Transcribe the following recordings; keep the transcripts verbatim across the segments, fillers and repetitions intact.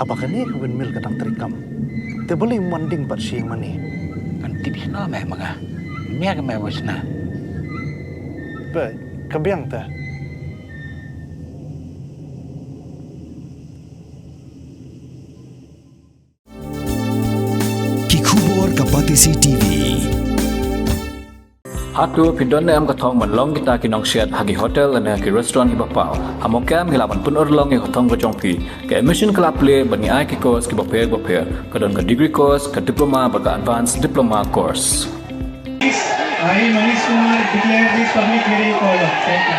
Haba kane ka windmill ka dang treikam, te balei ym wan ding pat sha ïing mane? Kan tip shano me ma nga. Mia ka me wishna. Ba ka biang te. Ki khubor ka Batesi T V. Hato phi don ne em ka thong ban long kita ki nongsiat ha ki hotel lane ha ki restaurant kiba paw? Ha Mawkyrwat ngi lah ban pynurlong ïa ka thong ka jong phi. Ka admission ka la plie bad ngi ai ki course kiba pher bapher. Ka don ka degree course, ka diploma bad ka advanced diploma course. I, Manish Kumar, declare this public hearing called off. Thank you.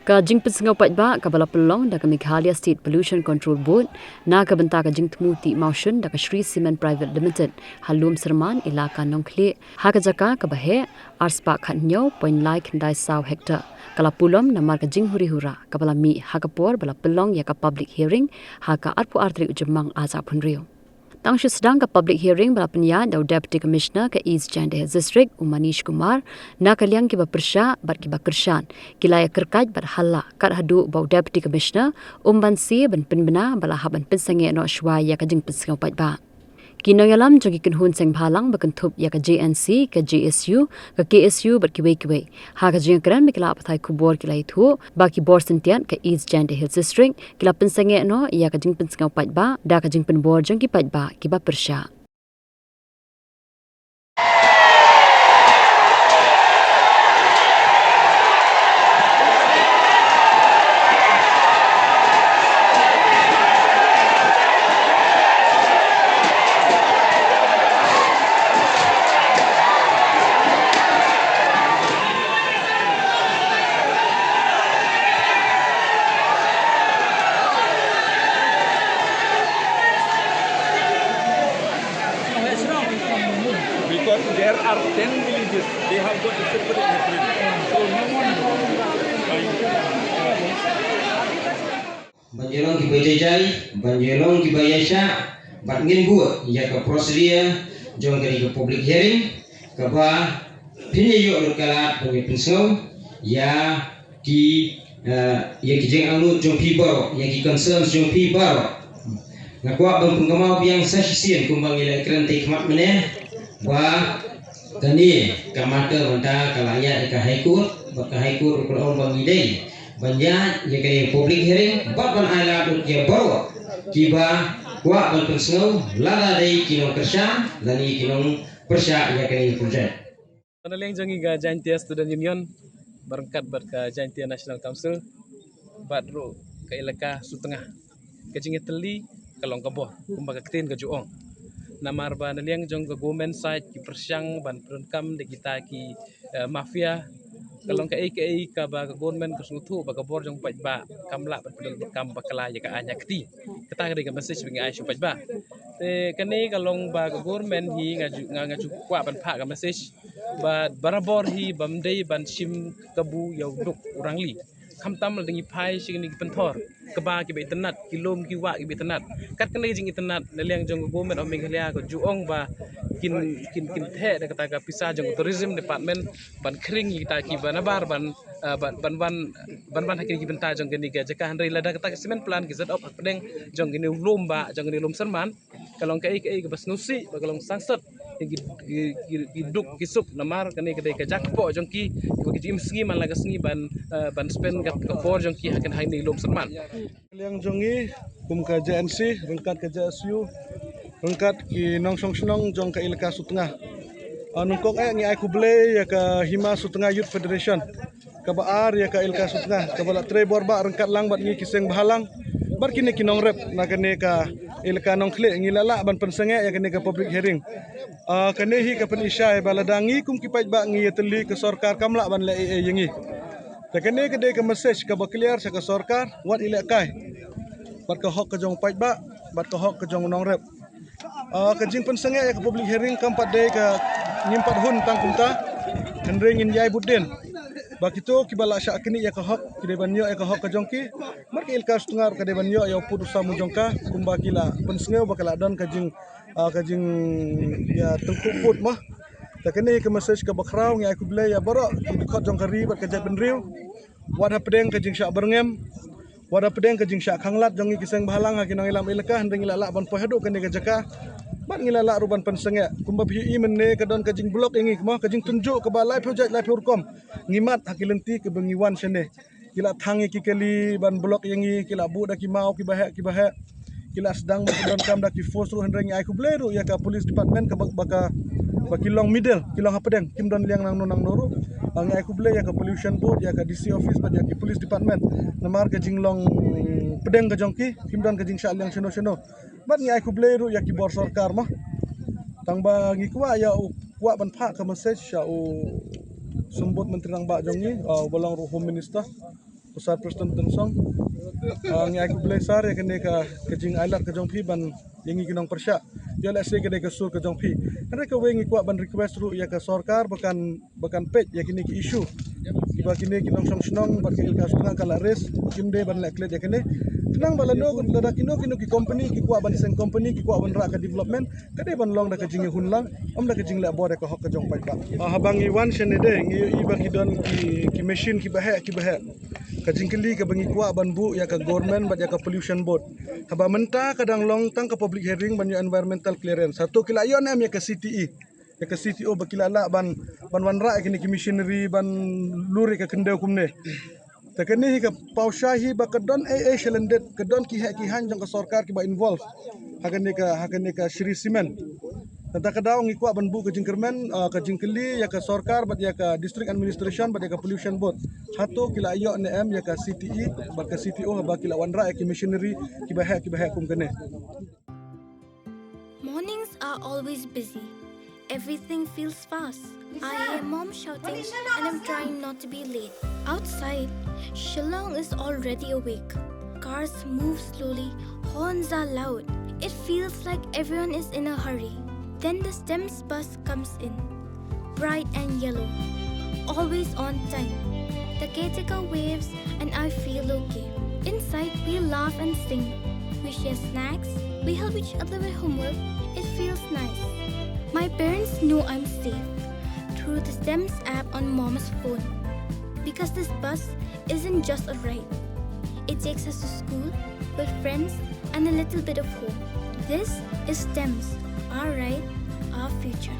Ka jingpynsngew paidbah kaba la pynlong da ka Meghalaya State Pollution Control Board na ka bynta ka jingthmu tih mawshun da ka Shree Cement Private Limited ha Lumsyrman, Elaka Nongkhlieh, ha ka jaka kaba heh, arspah khathynñiew point lai khyndai saw hektar, ka la pulom namar ka jinghuri hura kaba la mih ha ka por ba la pynlong ïa ka public hearing ha ka arphew ar tarik u Jymmang ar hajar arphew hynriew. Tang shu sdang ka public hearing ba la pynïaid da u Deputy Commissioner ka East Jaintia Hills District, u Manish Kumar, na ka liang kiba pyrshah bad kiba kyrshan ki la ïa kyrkait bad halla kat haduh ba u Deputy Commissioner um banse ban pynbna ba la hap ban pynsangeh noh shuwa ïa ka jingpynsngew paidbah. Ki nongïalam jong ki kynhun seng bhalang ba kynthup ïa ka J N C, ka J S U, ka K S U bad kiwei kiwei, ha ka jingkren bad ki lad pathai khubor ki la ïathuh ba ki bor syntiat ka East Jaintia Hills District ki la pynsangeh noh ïa ka jingpynsngew paidbah da ka jingpynbor jong ki paidbah kiba pyrshah. Because there are ten villages, they have got a separate headman. So no one. Ban ïalong kiba jai jai, ban ïalong kiba ïaishah, bad ngin bud ïa ka procedure jong kane ka public hearing, kaba phin ïa ïoh lut ka lad ban ïa pynsngew ïa ki, eh, ïa ki jingangnud jong phi baroh, ïa ki concerns jong phi baroh. Nga kwah ban pynkynmaw biang sa shisien kumba ngi la kren te khmat mynne, ba kane ka matter mynta ka la ïaid ïa ka High Court, bad ka High Court ruh ka la ong ba ngi dei ban ïaid ïa kane public hearing, bad ban ai lad lut ïa baroh kiba kwah ban pynsngew, lada dei ki nongkyrshan lane ki nongpyrshah ïa kane ka project. Na liang jong ngi ka Jaintia Student Union, ryngkat bad ka Jaintia National Council, bad ruh ka Elaka Sutnga, ka jingïatylli ka long ka bor, kumba ka ktien ka ju ong. Namar ba na liang jong ka government side ki pyrshang ban pyndonkam da kita ki, eh, mafia. Ka long kaei kaei kaba ka government ka sngewthuh ba ka bor jong paidbah kam lah ban pyndonkam bakla ïa ka aiñ ha kti. Kata ka dei ka message ba ngi ai sha paidbah. Te kane ka long ba ka government hi nga ju, nga, nga ju kwah ban phah ka message ba barabor hi bym dei ban shim kabu ïa u duk u rangli. Khamtam lada ngi phai sha kine ki pynthor kaba kiba itynnad, ki lum ki wah kiba itynnad. Kat kane ka jingitynnad na liang jong ka government of Meghalaya ka ju ong ba kin, kin, kin theh da kata ka pisa jong ka tourism department ban khring ïa kita kiba nabar ban, ah, ban, ban, ban, ban, ban ha kine ki bynta jong kane ka jaka, hynrei lada kata ka cement plant ki set up hapdeng jong kane u lum ba, jong kane u Lumsyrman, ka long kaei kaei kaba sngewsih bad ka long sangsot ïa ki, ki, ki, ki duk ki suk, namar kane ka dei ka jaka kpoh jong ki, kaba ki ju im sngi man la ka sngi ban, eh, ban spend ka, ka por jong ki ha kane, ha kane u Lumsyrman. Liang jong ngi kum ka J N C ryngkat ka J S U ryngkat ki nongshong shnong jong ka Elaka Sutnga. Ah, nyngkong eh ngi ai khublei ïa ka Hima Sutnga Youth Federation kaba ar ïa ka Elaka Sutnga, kaba la trei bor bha ryngkat lang bad ngi ki seng bhalang bad kine ki nongrep na kane ka Elaka Nongkhlieh. Ngi la lah ban pynsangeh ïa kane ka public hearing. Ah, kane hi ka pyni shai ba lada ngi kum ki paidbah ngi ïatylli, ka sorkar kam lah ban leh ei ei ïa ngi. Te kane ka dei ka message kaba clear sha ka sorkar, wat ïalehkai bad ka hok ka jong paidbah bad ka hok ka jong nongrep. Ah, ka jingpynsangeh ïa ka public hearing kam pat dei ka, ngim pat hun tang kumta. Hynrei ngin ïai bud dien ba kito kiba la shah knieh ïa ka hok ki dei ban ïoh ïa ka hok ka jong ki. Bad ka Elaka Sutnga ka dei ban ïoh ïa u pud u sam u jong ka, kumba ki la pynsngew ba ka la don ka jing, ah, ka jing, ïa, tyngkhuh pud mo. Ta kane ka message kaba khraw ngi ai khublei ïa baroh ki dkhot jong ka ri bad ka jaitbynriew. Wat hapdeng ka jingshah byrngem, wat hapdeng ka jingshah khanglad jong ngi ki seng bhalang ha ki nongïalam ïalehkai, hynrei ngi la lah ban poi haduh kane ka jaka. Bad ngi la lah ruh ban pynsangeh. Kumba phi ïohi mynne ka don ka jingblock ïa ngi, mo, ka jingtynjuh kaba laiphew jait laiphew rukom. Ngi mad ha ki lynti kaba ngi wan shane. Ki la thang ïa ki kali ban block ïa ngi, ki la buh da ki maw kiba heh kiba heh. Ki la sdang ban pyndonkam da ki force ruh, hynrei ngi ai khublei ruh ïa ka police department kaba, ba ka, ba ki long middle, ki long hapdeng, kim don liang nangno nangno ruh. Ah, ngi ai khublei ïa ka pollution board, ïa ka D C office bad ïa ki police department. Namar ka jinglong pdeng ka jong ki, kim don ka jingshah liang shano shano. Bad ngi ai khublei ruh ïa ki bor sorkar, mo. Tang ba ngi kwah ïa u, kwah ban phah ka message sha u Symbud Myntri Rangbah jong ngi, ah, uba long ruh Home Minister, u Sir Prestone Tynsong. Ah, ngi ai khublei Sir ïa kane ka, ka jingailad ka jong phi ban ïa ngi ki nongpyrshah. Ïoh lehse ka dei ka sur ka jong phi. Hynrei kawei ngi kwah ban request ruh ïa ka sorkar ba kan, ba kan peit ïa kine ki issue kiba kine ki nongshong shnong bad ka Elaka Sutnga ka la raise, kim dei ban leh klet ïa kane. Khnang ba lano lada kino kino ki company ki kwah ban seng company, ki kwah ban rah ka development, ka dei ban long da ka jingïahun lang, ym da ka jingleh bor ïa ka hok ka jong paidbah. Ah, haba ngi wan shane de ngi ïohi ba ki don ki, ki machine kiba heh kiba heh. Ka jingkylli kaba ngi kwah ban buh ïa ka government bad ïa ka pollution board, haba mynta ka dang long tang ka public hearing ban ïoh environmental clearance, hato ki la ïoh ne em ïa ka C T E, ïa ka C T O, ba ki la lah ban, ban wanrah ïa kine ki machinery ban lur ïa ka khyndew kumne? Ta kane hi ka paw shai hi ba ka don ei ei shalyndet, ka don ki heh ki haiñ jong ka sorkar kiba involve ha kane ka, ha kane ka Shree Cement. Nangta ka daw ngi kwah ban buh ka jingkyrmen, ah, ka jingkylli ïa ka sorkar bad ïa ka district administration bad ïa ka pollution board, hato ki la ïoh ne em ïa ka C T E bad ka C T O haba ki la wanrah ïa ki machinery kiba heh kiba heh kum kane? Mornings are always busy. Everything feels fast. I hear mom shouting and I'm trying not to be late. Outside, Shillong is already awake. Cars move slowly, horns are loud. It feels like everyone is in a hurry. Then the STEMS bus comes in. Bright and yellow. Always on time. The caretaker waves and I feel okay. Inside, we laugh and sing. We share snacks. We help each other with homework. It feels nice. My parents know I'm safe through the STEMS app on mom's phone. Because this bus isn't just a ride, it takes us to school, with friends, and a little bit of hope. This is STEMS, our ride, our future.